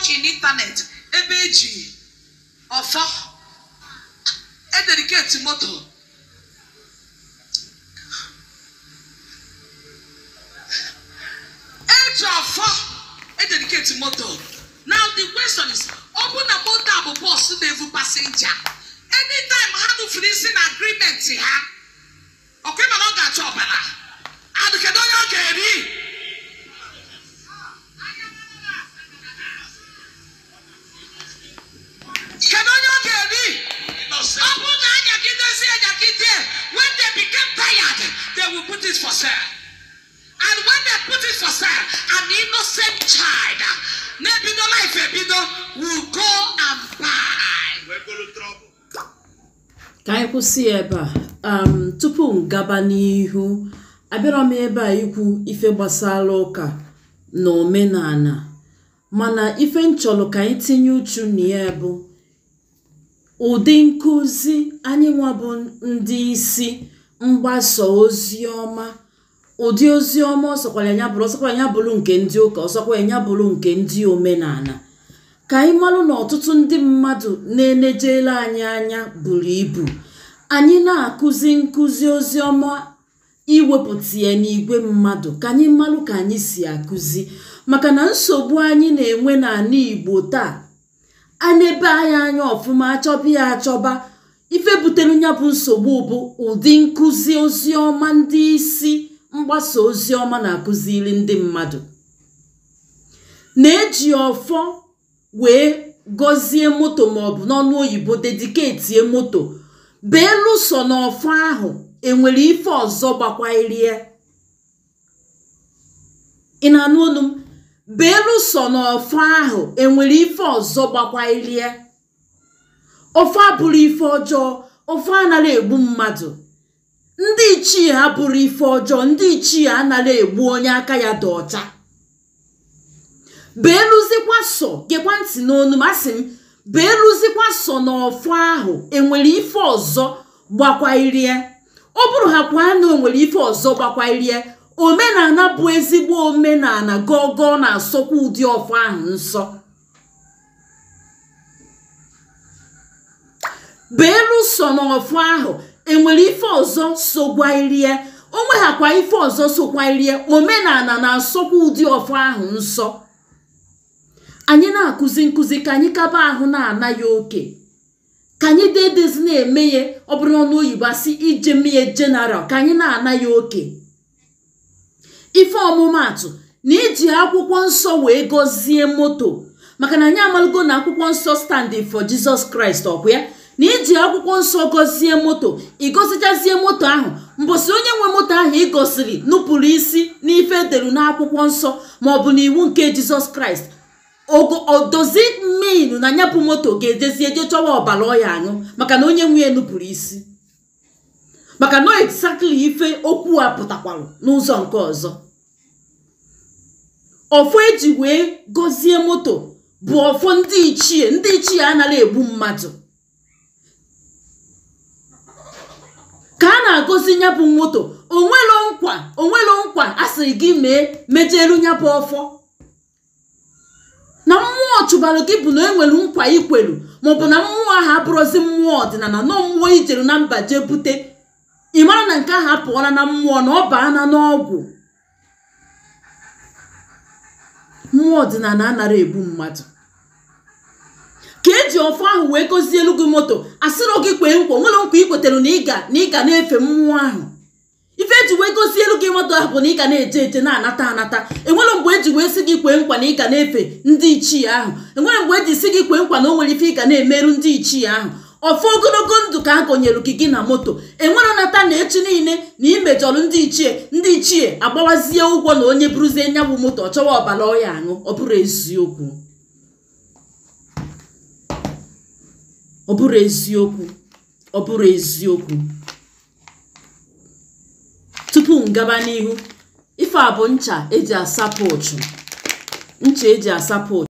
watch in internet ebe eji ọfọ e-dedicate moto. Eji ọfọ e-dedicate moto. Now the question is, ọ bụ na moto a bụ bọs na-evu passenger, anytime ha nufuru isi na agreement ha, ọkwa ịma na ọ ga-achọ ọbara and kedu onye ọ ga-eri? Kedu onye ọ ga-eri? Ọ bụrụ na anyagidezi anyagide, when they become tired, they will put it for sale. And when they put it for sale, an innocent child na-ebido life ebido will go and buy. Ka anyị kwụsị ya ebe a. Tupu m gaba n'ihu, abịara m ebe a ikwu ife gbasara ụka na omenala, mana ife m chọrọ ka anyị tinye uchu na ya bụ ụdị nkụzi anyị nwa bụ ndị isi mgbasa ozi ọma, ụdị ozi ọma ọsọkwara ya bụrụ, ọsọkwara ya bụrụ nke ndị ụka, ọsọkwara ya bụrụ nke ndị omenala. Ka anyị malụ na ọtụtụ ndị mmadụ na-enejere anyị anya buru ibu. Anyị na-akụzi nkụzi ozi ọma iwepụta ya n'igwe mmadụ, ka anyị malụ ka anyị si akụzi, maka na nsogbu anyị na-enwe n'ala Igbo taa, a na-ebe anyị anya ọfụma, achọba ya achọba. Ife butere ya bụ nsogbu bụ ụdị nkụzi ozi ọma ndị isi mgbasa ozi ọma na-akụziri ndị mmadụ. Na-eji ọfọ wee gọzie moto maọbụ n'ọnụ oyibo dediketie moto, belụsọ na ọfọ ahụ enwere ife ọzọ gbakwarie. Ị na-anụ olu m? Belụsọ na ọfọ ahụ enwere ife ọzọ gbakwarie. Ọfọ abụrụ ife ọjọọ, ọfọ anaghị egbu mmadụ. Ndị ichie abụrụ ife ọjọọ, ndị ichie anaghị egbu onye aka ya dị ọcha. Belụzikwa sọ, gekwa ntị n'onu m, asị m belụzikwa sọ na ọfọ ahụ enwere ife ọzọ gbakwarie. Ọ bụrụ ha kwa na onwere ife ọzọ gbakwarie, omenala bụ ezigbo omenala gọgọ na-asọkwa ụdị ọfọ ahụ nsọ. Belụsọ na ọfọ ahụ enwere ife ọzọ sogwairie, o nweghakwa ife ọzọ sokwairie, omenala na-asọkwa ụdị ọfọ ahụ nsọ. Anyị na-akụzi nkụzi ka anyị kaba ahụ na-ana ya oke, ka anyị dedezi na-eme ya, ọ bụrụ n'ọnụ oyibo asị ije mee general, ka anyị na-ana ya oke. Ife ọmụmaatụ na iji akwụkwọ nsọ wee gọzie moto, maka na anyị amalụgo na akwụkwọ nsọ stand for Jesus Christ, ọkwa ya? Na iji akwụkwọ nsọ gọzie moto, ịgọzichazie moto ahụ, mbọsị onye nwe moto ahụ ịgọsiri nupụrụ isi n'ife edere n'akwụkwọ nsọ maọbụ n'iwu nke Jizọs Kraịst, o does it mean na ya bụ moto ga-ejezi eje chọwa ọbara ọya aṅụ maka na onye nwe ya nupụrụ isi? Maka na exactly ife okwu a pụtakwalụ n'ụzọ nke ọzọ. Ọfọ eji wee gọzie moto bụ ọfọ ndị ichie. Ndị ichie anaghị egbu mmadụ. Ka a na-agọzi ya bụ moto, onwelo nkwa, onwelo nkwa a sịrị gị mee mejelu ya bụ ọfọ. Na mmụọ chụbalụ gị bụ na enwere nkwa ikwelu, maọbụ na mmụọ ahụ abụrụzi mmụọ ọdịnala, nọ mmụọ ijeru na mba jee bute, ị mara na nke ahụ apụọla na mmụọ, na ọ baana n'ọgwụ. Mmụọ ọdịnala anaghị egbu mmadụ. Ka eji ọfọ ahụ wee gọzie elu gị moto, asịrọ gị kwee nkwa, nwere nkwa ikwetere na ị ga na-efe mmụọ ahụ. Ife eji wee gozie elu gị moto ahụ bụ na ị ga na-eje eje na-anata anata. Enwere mgbe eji wee sị gị kwee nkwa na ị ga na-efe ndị ichie ahụ. Enwere mgbe eji sị gị kwee nkwa na o nwere ife ị ga na-emerụ ndị ichie ahụ. Ọfọ ogologo ndụ ka a gọnyere gị gị na moto. Enwere nata na echi niile na imejọrọ ndị ichie, ndị ichie agbawazie ụgwọ na onye buruzie nya bụ moto ọ chọwa ọbara ọya aṅụ. Ọ bụrụ eziokwu, ọ bụrụ eziokwu, ọ bụrụ eziokwu. Tupu m gaba n'ihu, ife a bụ ncha eji asapụ ụchụ, ncha eji asapụ ụchụ.